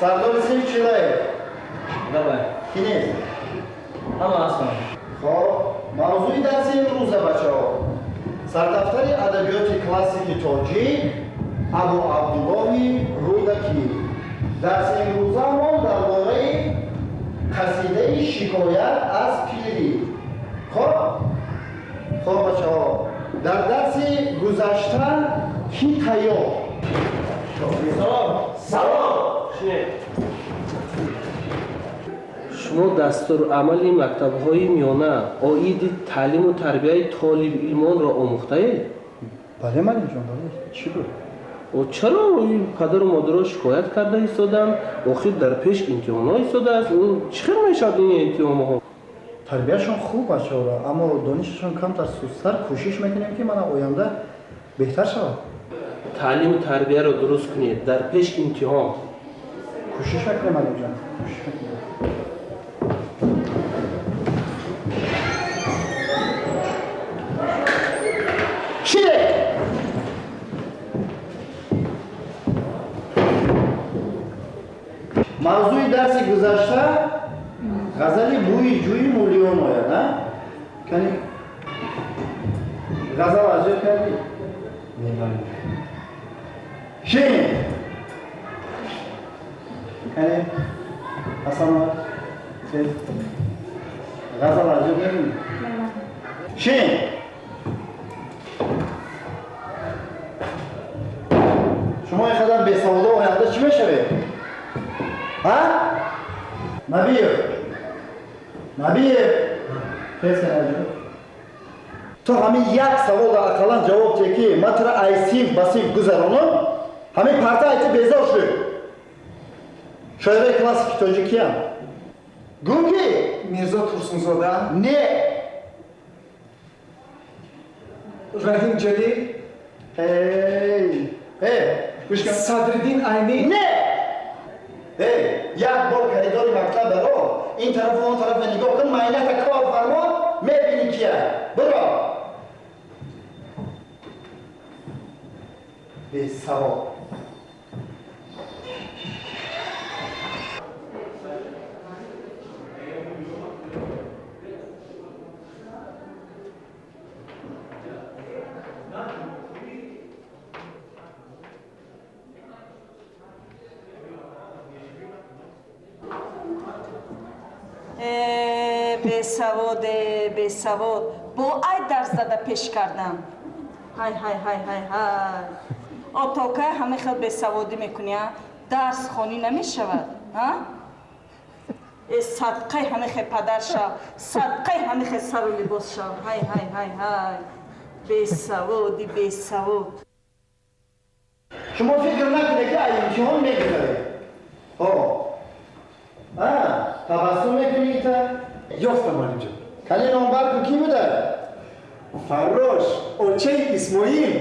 Сардори синф Чилаев. Давай. Ки нест? Ҳама ҳастанд. Хоб, мавзӯи дарси имрӯза, бачаҳо, сардафтари адабиёти классики тоҷик Абу Абдуллоҳи Рӯдакӣ. Дарси имрӯзаамон дар бораи қасидаи шикоят аз пирӣ. Хоб? Хоб, бачаҳо, дар дарси гузашта кӣ тайёр? Салом. Салом. Шинед. Шумо дастурамали мактабҳои миёна оиди таълиму тарбияи толибилмонро омӯхтаед? Бале, муаллимҷон, бале. Чӣ буд? Чаро падару модаро шикоят карда истоданд? Охир дар пеш имтиҳонҳо истодааст. Чӣ хел мешавад ин имтиҳонҳо? Тарбияшон хуб, бачаҳоро, аммо донишашон камтар сустар. Кӯшиш мекунем, ки мана оянда беҳтар шавад. Таълиму тарбияро дуруст кунед, дар пеш имтиҳон. Кӯшиш мекунем, муаллимҷон, кӯшиш мекунем. Шинед! Мавзӯи дарси гузашта ғазали бӯи ҷӯи муллиён ояд, а? Кани ғазал аз ёд кардӣ? Не, муаллим. Шин! Кани Ҳасанова, ғазал аз ёд мекунӣ? Шин! Шумо ин қадар бесаводо оянда чӣ мешавед? Ҳа? Набиев! Набиев! Хез кан. Ту ҳамин як саволро ақаллан ҷавоб те, ки ман туро ай синф ба синф гузаронам, ҳамин парта айти безор шуд. Шоираи классики тоҷикиям. Гӯ ки? Мирзо Турсунзода? Не. Раҳим Ҷалил? Эй, эй, гӯш кун. Садриддин Айнӣ? Не. Эй, як бор коридори мактаб баро, ин тарафу он тарафа нигоҳ кун, майната кор фармо, мебинӣ кия. Биро. Бесавод. Бесаводе, бесавод. Бо ай дарс зада пеш кардам. Ҳай, ҳай, ҳай, ҳай, ҳай. Отокай ҳама хел бесаводӣ мекунӣ, а? Дарс хонӣ намешавад, а? Э, садқаи ҳама хел падар шав, садқаи ҳама хел сару либос шав. Ҳай, ҳай, ҳай, ҳай. Бесаводи, бесавод. Шумо фикр накунед, ки ай имтиҳон мегузаред. О, а, табассум мекунӣ та? Ёфтам, муаллимҷон. Кани номбар кун, кӣ буда? Фаррош, очаи Исмоил.